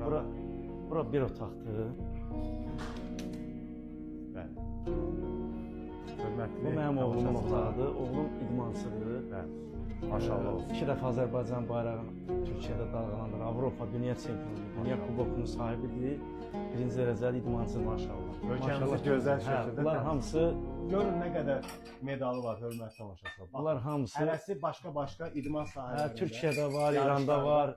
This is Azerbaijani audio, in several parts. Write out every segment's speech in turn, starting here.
Bura bir otaqdır. Bəli. Hörmətli Bu mənim oğlumun tamaşaçılar. otağıdır. Oğlum idmançıdır. Bəli. Maşallah olsun. 2 dəfə Azərbaycan bayrağını Türkiyədə dalğalandırır. Avropa, dünya çempionu, dünya kubokunun sahibidir. Birinci dərəcəli idmançıdır. Maşallah. Ölkəmizi Maşallah. gözəl Hə, şəkildə. bunlar təmsil hamısı, Görün nə qədər medalı var, hörmətli tamaşaçılar. Baxın, bunlar hamısı hərəsi başqa-başqa idman hə, sahələrində Türkiyədə var, İranda yarışlarda var.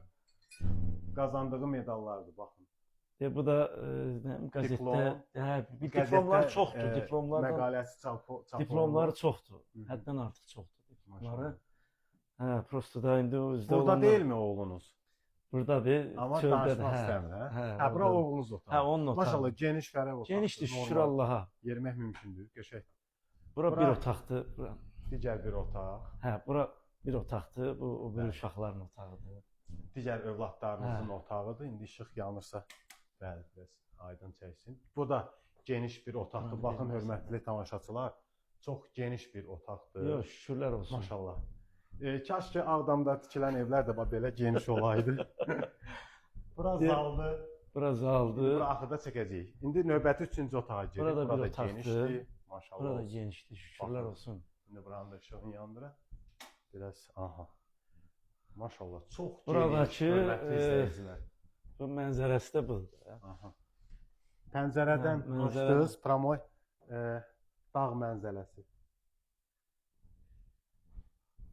qazandığı medallardır, baxın. Bu da nə bilim, qəzetdə, Diplom. hə, bir Qəzetdə, diplomlar çoxdur, diplomlardan məqaləsi çap diplomları olunur. çoxdur. Hı -hı. Həddən artıq çoxdur diplomları. Maşallah. Hə, prosto da indi o üzdə Burada olanlar- deyilmi oğlunuz? Buradadır. Amma çöldədir, danışmaq hə. istəmir, hə? Hə, Hə, bura oradadır. oğlunuz otağı. Hə, onun otağı. Maşallah geniş fərəh otaqdır. Genişdir, şükür normal. Allaha. Yerimək mümkündür, qəşəng. Bura Bura- bir otaqdır. Bura, Digər bir otaq, hə, bura bir otaqdır. Bu o biri Bəli. uşaqların otağıdır. digər övladlarınızın Hə. otağıdır. İndi işıq yanırsa, bəli, biraz aydın çəksin. Bu da geniş bir otaqdır. Hə, Baxın, deyirəm. hörmətli tamaşaçılar, çox geniş bir otaqdır. Yox, şükürlər olsun. Maşallah. Kaş ki Ağdamda tikilən evlər də bax belə geniş olaydı. Bura zaldır. Bura zaldır. Bura axırda çəkəcəyik. İndi növbəti üçüncü otağa giririk. Bura da bir Bura da otaqdır. genişdir. Maşallah. Bura da olsun. genişdir, şükürlər Baxın. olsun. İndi buranın da işığını yandıraq. Biraz aha. Maşallah çox geniş. Buradakı, hörmətli izləyicilər. Bu mənzərəsi də budur. Aha. Pəncərədən Hə, mənzərə. açdınız, pramoy dağ mənzərəsi.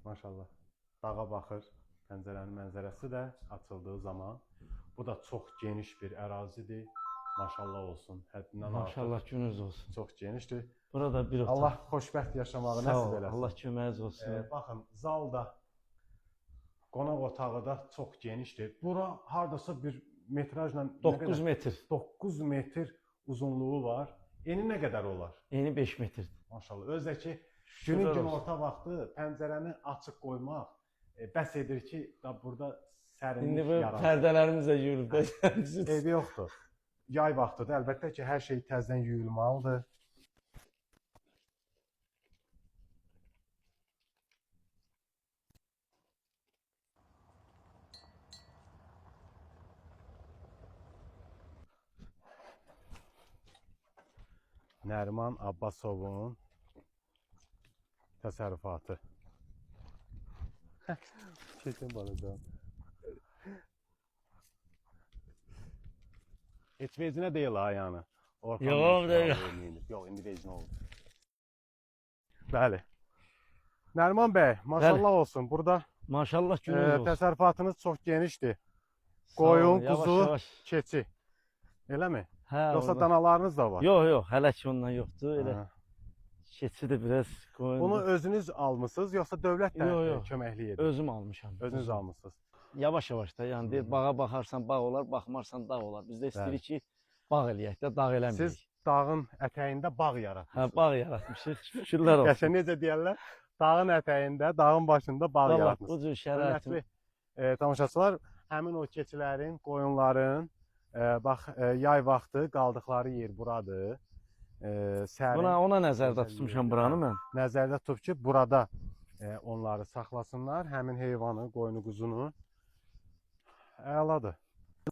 Maşallah. Dağa baxır. Pəncərənin mənzərəsi də açıldığı zaman. Bu da çox geniş bir ərazidir. Maşallah olsun. Həddindən artıq Maşallah gününüz olsun. çox genişdir. Burada bir otaq. Allah xoşbəxt yaşamağı Sağ nəsib ol, eləsin. Allah köməyiniz olsun. Baxın, zal da qonaq otağı da çox genişdir. Bura hardasa bir metrajla nə 9 qədər? metr. 9 metr uzunluğu var. Eni nə qədər olar? Eni 5 metrdir. Maşallah. Özü də ki, günün Şükürlər gün olsun. orta vaxtı pəncərəni açıq qoymaq bəs edir ki, da burada sərinlik İndi bu yaranır. pərdələrimiz də yuyulub da. Eybi yoxdur. Yay vaxtıdır. Əlbəttə ki, hər şey təzədən yuyulmalıdır. Nəriman Abbasovun təsərrüfatı. Çetin balaca. Heç vecinə deyil ha, yəni. Orxan Yox, Bey deyil. verməyindir. Yox, indi vecinə oldu. Bəli. Nəriman bəy, maşallah olsun. Burada Maşallah gününüz olsun. təsərrüfatınız çox genişdir. Sağ olun, qoyun, yavaş quzu. yavaş. Keçi. Eləmi? Hə, Yoxsa orada. danalarınız da var? Yox, yox, hələ ki ondan yoxdur. Elə Hə. keçi də biraz qoyun. Bunu özünüz almısınız, yoxsa dövlət də Yox, yox. köməklik edir? özüm almışam. Özünüz almısınız. Yavaş yavaş da, yəni deyir, Hı hı. bağa baxarsan bağ olar, baxmarsan dağ olar. Biz də istəyirik ki, bağ eləyək də, dağ eləməyək. Siz dağın ətəyində bağ yaratmısınız. Hə, bağ yaratmışıq. Şükürlər olsun. Qəşəng necə deyərlər? Dağın ətəyində, dağın başında bağ Vallahi bu yaratmısınız. cür şəraitin Hörmətli tamaşaçılar, həmin o keçilərin, qoyunların, bax yay vaxtı qaldıqları yer buradır. Sərin Buna ona nəzərdə gözəl tutmuşam yerdir. buranı mən. Nəzərdə tutub ki, burada onları saxlasınlar, həmin heyvanı, qoyunu, quzunu. Əladır.